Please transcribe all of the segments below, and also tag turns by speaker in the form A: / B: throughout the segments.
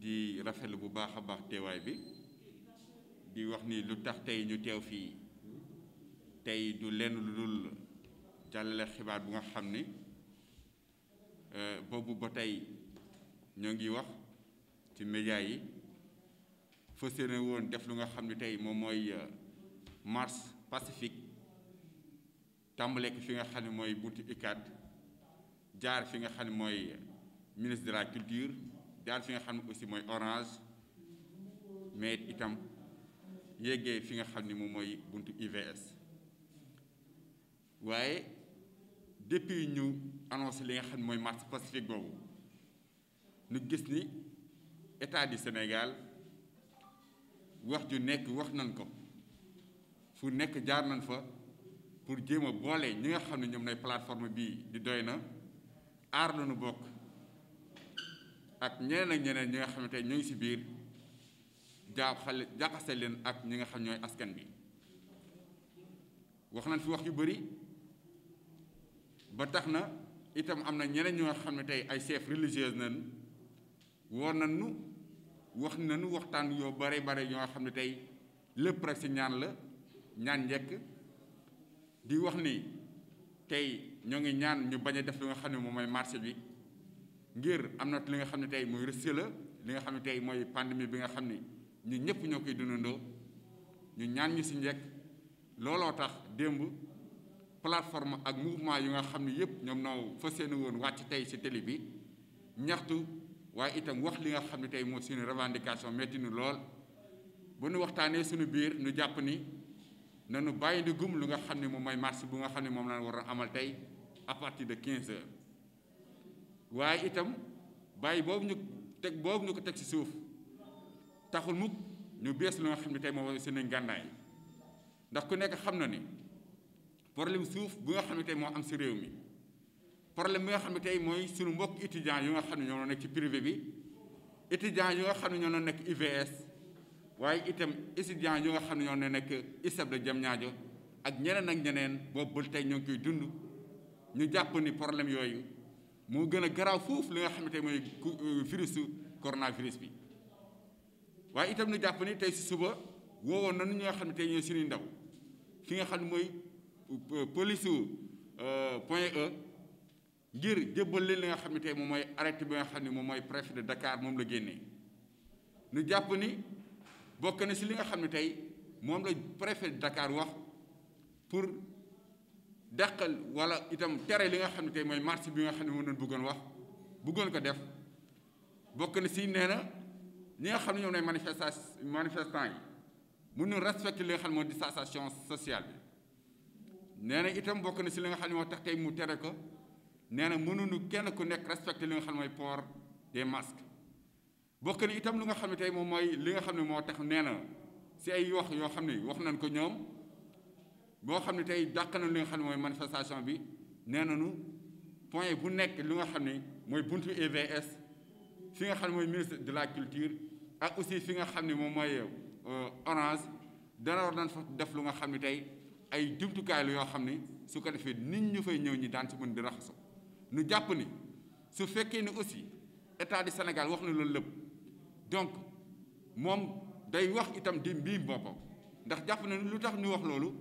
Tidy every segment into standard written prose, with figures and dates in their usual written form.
A: di rafetlu bu baax a baax teewaay bi di wax ni lu tax tey ñu teew fii tey du lenn lu dul jàllale xibaar bu nga xam ni boobu ba tey ñoo ngi wax ci média yi fas yéene woon def lu nga xam ne tey moom mooy marche pacifique tàmbaleek fi nga xam ne mooy buntu UCAD jaar fi nga xam ne mooy ministre de la culture jaar fi nga xam ne aussi mooy Orange mais itam yéegee fi nga xam ne moom mooy buntu UVS waaye depuis ñu annoncé li nga xam ne mooy marche pacifique boobu ñu gis ni état du Sénégal wax ju nekk wax nañ ko fu nekk jaar nañ fa pour jéem a boole ñi nga xam ne ñoom nay plateforme bii di doy na aar la nu bokk ak ñeneen ak ñeneen ñi nga xam ne tey ñoo ngi ci biir jaxase leen ak ñi nga xam ñooy askan bi wax nañ fi wax yu bëri ba tax na itam am na ñeneen ñi nga xam ne tey ay chefs religieux nañ woon nañu wax nañu waxtaan yoo bare bare yoo xam ne tey lépp rek ci ñaan la ñaan njëkk di wax ni tey ñoo ngi ñaan ñu bañ a def li nga xam ne moom mooy marché bi ngir am na li nga xam ne tey mooy risque la li nga xam ne tey mooy pandémie bi nga xam ni ñu ñëpp ñoo koy dundandoo ñu ñaan ñu ci njëkk looloo tax démb plateforme ak mouvement yu nga xam ne yëpp ñoom noo fas yéene woon wàcc tey ci télé bi ñaxtu waaye itam wax li nga xam ne tey moo suñu revendication metti nu lool bu nu waxtaanee suñu biir ñu jàpp ni nanu bàyyi di gum lu nga xam ne moom mooy marche bu nga xam ne moom la war a amal tey à partir de 15 heures waaye itam bàyyi boobu ñu ko teg ci suuf taxul mukk ñu bees lu nga xam ne tey moom suñu gànnaay ndax ku nekk xam na ni problème suuf bu nga xam ne tey moo am ci réew mi problème bi nga xam ne tey mooy suñu mbokk étudiants yu nga xam ne ñoo nekk ci privé bi étudiants yu nga xam ne ñoo nekk UVS waaye itam étudiants yu nga xam ne ñoo nekk ISEP de Diamniadio ak ñeneen boobu ba tey ñoo ngi koy dund ñu jàpp ni problème yooyu moo gën a garaaw foofu li nga xam ne tey mooy virusu coronavirus bi waaye itam ñu jàpp ni tey ci suba woowoon nañu ñi nga xam ne tey ñooy suñuy ndaw fi nga xam ne mooy police Point E ngir jébbal leen li nga xam ne tey moom mooy arrêté bi nga xam ne moom mooy préfet de Dakar moom la génnee ñu jàpp ni bokk na ci li nga xam ne tey moom la préfet de Dakar wax pour dàqal walla itam tere li nga xam ne tey mooy marche bi nga xam ne moom lañ bëggoon ko def bokk na ci nee na ñi nga xam ne ñoom nay manifestants yi mënuñu respecter li nga xam ne mooy distanciation sociale bi nee na itam bokk na ci li nga xam ne moo tax tey mu tere ko nee na mënuñu kenn ku nekk respecter li nga xam ne mooy port des masques bokk na itam lu nga xam ne tey moom mooy li nga xam ne moo tax nee na ci ay wax yoo xam ne wax nañ ko ñoom boo xam ne tey dàq na li nga xam ne mooy manifestation bi nee nañu point bu nekk li nga xam ne mooy buntu UVS fi nga xam ne mooy ministre de la culture ak aussi fi nga xam ne moom mooy Orange dana war nañ fa def lu nga xam ne tey ay jumtukaay la yoo xam ne su ko defee nit ñu fay ñëw ñi daan ci mën di raxasu ñu jàpp ni su fekkee ni aussi état du Sénégal wax na loolu lépp donc moom day wax itam di mbii boppam ndax jàpp na lu tax ñu wax loolu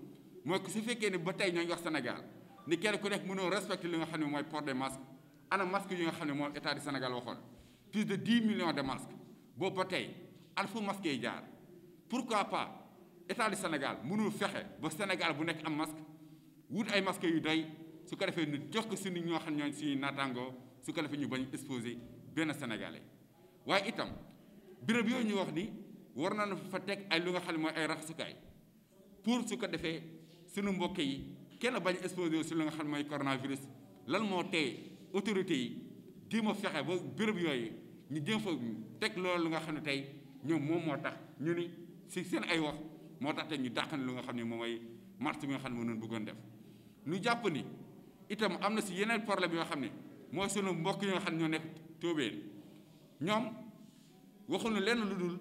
A: mooy que su fekkee ni ba tey ñoo ngi wax Sénégal ni kenn ku nekk mënoo respecter li nga xam ne mooy port des masques ana masques yi nga xam ne moom état du Sénégal waxoon plus de 10 millions de masques boobu ba tey an fu masques yi jaar pourquoi pas état du Sénégal mënul fexe ba Sénégal bu nekk am masque wut ay masques yu doy su ko defee ñu jox ko suñu ñoo xam ne ñooy suñuy naataangoo su ko defee ñu bañ exposé benn Sénégalais waaye itam béréb yooyu ñu wax ni war na fa teg ay lu nga xam ne mooy ay raxasukaay pour su ko defee suñu mbokk yi kenn bañ exposé si lu nga xam ne mooy coronavirus lan moo tey autorités yi jéem a fexe ba béréb yooyu ñu jéem fa teg loolu lu nga xam ne tey ñoom moom moo tax ñu ni si seen ay wax moo tax tey ñu dàq lu nga xam ne moom mooy marche bi nga xam ne moom lañ bëggoon def ñu jàpp ni itam am na si yeneen problème yoo xam ne mooy sunu mbokk yi nga xam ne ñoo nekk Tóobeen ñoom waxuñu lenn lu dul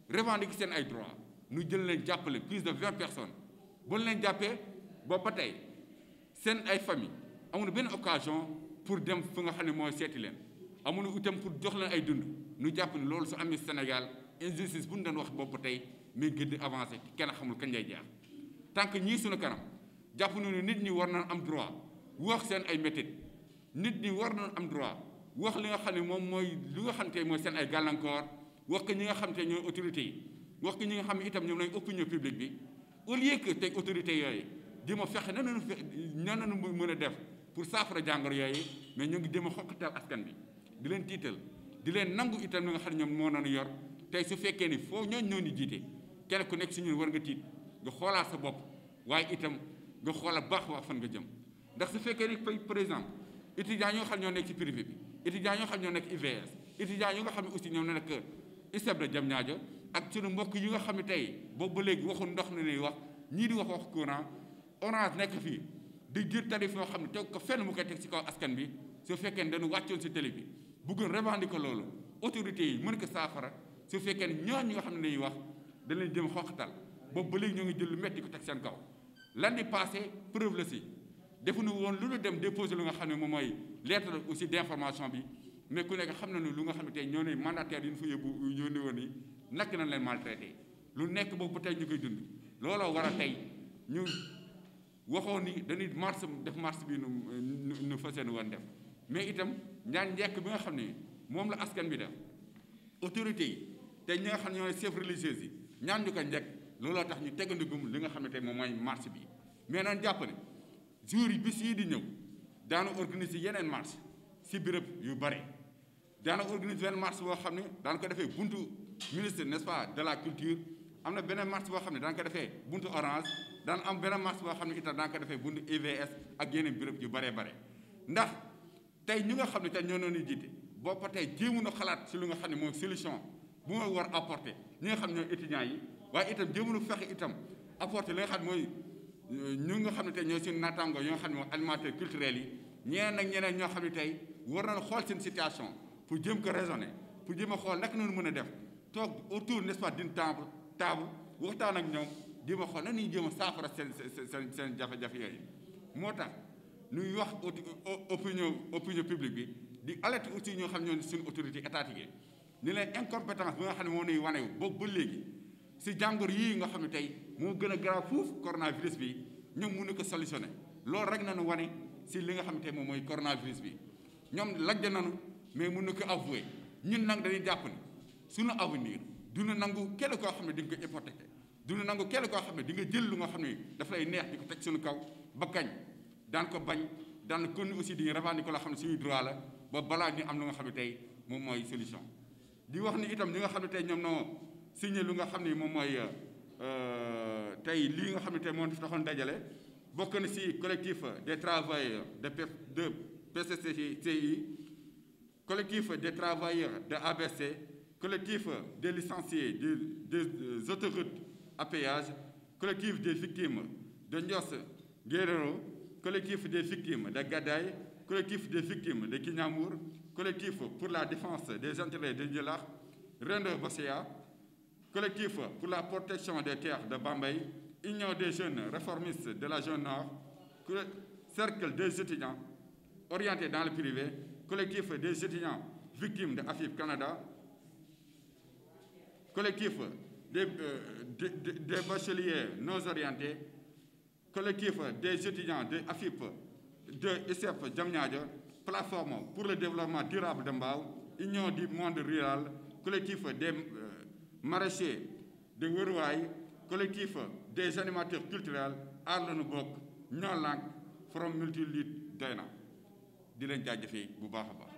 A: revendiquer seen ay droits ñu jël leen jàppale plus de 20 personnes bu leen jàppee boobu ba tey seen ay famille amuñu benn occasion pour dem fi nga xam ne mooy seeti leen amuñu itam pour jox leen ay dund ñu jàpp ne loolu su amee Sénégal injustice bu ñu doon wax boobu tey mais gën di avancé kenn xamul kañ lay jeex tant que ñii suñu kanam jàpp nañu nit ñi war nañ am droit wax seen ay métit nit ñi war nañ am droit wax li nga xam ne moom mooy li nga xam te mooy seen ay gàllankoor wax ko ñi nga xam te ñooy autorités yi wax ko ñi nga xam ne itam ñoom lañ opinion publique bi au lieu que tey autorités yooyu di ma fexe nan nañu mën a def pour saafara jàngoro yooyu mais ñu ngi dem a xokkatal askan bi di leen tiital di leen nangu itam li nga xam ne ñoom moo nañu yor tey su fekkee ni foo ñooñu ñoo ni jiite kenn ku nekk si ñun war nga tiit nga xoolaat sa bopp waaye itam nga xoolal baax wax fan nga jëm ndax su fekkee ni par exemple étudiants ñoo xam ñoo nekk ci privé bi étudiants ñoo xam ñoo nekk IVS étudiants yi nga xam ne aussi ñoom nekk ISEP de Diamniadio ak sunu mbokk yi nga xam ne tey boobu ba léegi waxul ndox na ñuy wax ñii di wax courant Orange nekk fii di jël tarif yoo xam ne teg ko fenn mu koy teg ci kaw askan bi su fekkee ne dañu wàccoon ci télé bi bëggoon revendiquer loolu autorités yi mën ko saafara su fekkee ne ñooñu nga xam ne dañuy wax dañ leen jëm xoqatal boobu ba léegi ñoo ngi jël lu metti ko teg seen kaw lundi passé preuve la si defuñu woon lu ñu dem déposer lu nga xam ne moom mooy lettre aussi d'information bi mais ku nekk xam na ne lu nga xam ne tey ñoo ne mandataire yi ñu fa yóbbu yónni woon yi nakk nañ leen maltraité lu nekk boobu ba tey ñu koy dund looloo war a tey ñu waxoon ni dañuy def marche bi nu fas yéene woon def mais itam ñaan njekk bi nga xam ne moom la askan bi def autorités yi te ñi nga xam ne ñooy chef religieux yi ñaan ñu ko njekk looloo tax ñu tegandugum li nga xam ne tey moom mooy marche bi mais naan jàpp ne jour yi bis yii di ñëw daana organiser yeneen marche si béréb yu bare daana organiser benn marche boo xam ne daan ko defee buntu ministre n'est-ce pas de la culture am na beneen marche boo xam ne daan ko defee buntu Orange daan am beneen marche boo xam ne itam daan ko defee buntu IVS ak yeneen béréb yu bare bare ndax tey ñu nga xam ne tey ñoo noonu jiite boppa tey jéemu na xalaat si lu nga xam ne mooy solution bu ma war apporter ñi nga xam ne ñooy étudiants yi waaye itam jéemu na fexe itam apporter li nga xam ne mooy ñu nga xam ne tey ñooy seen naataango yoo nga xam ne mooy animateurs culturels yi ñeneen ak ñeneen ñoo xam ne tey war nañu xool seen situation pour jéem ko raisonner pour jéem a xool naka noonu mën a def toog autour n'est-ce pas d'une table waxtaan ak ñoom jéem a xool na ñuy jéem a saafara seen jafe-jafe yooyu moo tax ñuy wax opinion publique bi di alerte aussi ñoo xam ñoo suñu autorité étatique ni leen incompétence bi nga xam ne moo nuy wane boobu ba léegi si jàngoro yii nga xam ne tey moo gën a grave fuuf coronavirus bi ñoom mënu ko solutionné loolu rek nañu wane si li nga xam ne tey moom mooy coronavirus bi ñoom lajj nañu mais mënu ko avoué ñun nag dañuy jàpp ne suñu avenir duna nangu kenn koo xam ne di nga ko hypothéqué duna nangu kenn koo xam ne di nga jël lu nga xam ne daf lay neex di ko teg suñu kaw ba kañ daan ko bañ daan kon aussi di revendiquer loo xam ne suñuy droit la ba balaa ñu am lu nga xam ne tey moom mooy solution di wax ni itam ñi nga xam ne tey ñoom noo signé lu nga xam ne moom mooy tey lii nga xam ne tey moo fi taxoon dajale bokk na si collectif des travailleurs de PCCI collectif des travailleurs de ABC collectif des licenciés des autoroutes à péage collectif des victimes de Ndios Guerrero collectif des victimes de Gadaye collectif des victimes de Kinyamour collectif pour la défense des intérêts de Djilakh Rendo Bosséa collectif pour la protection des terres de Bambey Union des jeunes réformistes de la zone nord cercle des étudiants orientés dans le privé collectif des étudiants victimes de AFIP Canada collectif des bacheliers non orientés collectif des étudiants de AFIP de ISEP Diamniadio plateforme pour le développement durable de Mbao union du monde rural collectif des maraîchers de Wérouaye collectif des animateurs culturels aar la nu bokk ñoo lànk from multi lutte doy na di leen jaajëfee bu baax a baax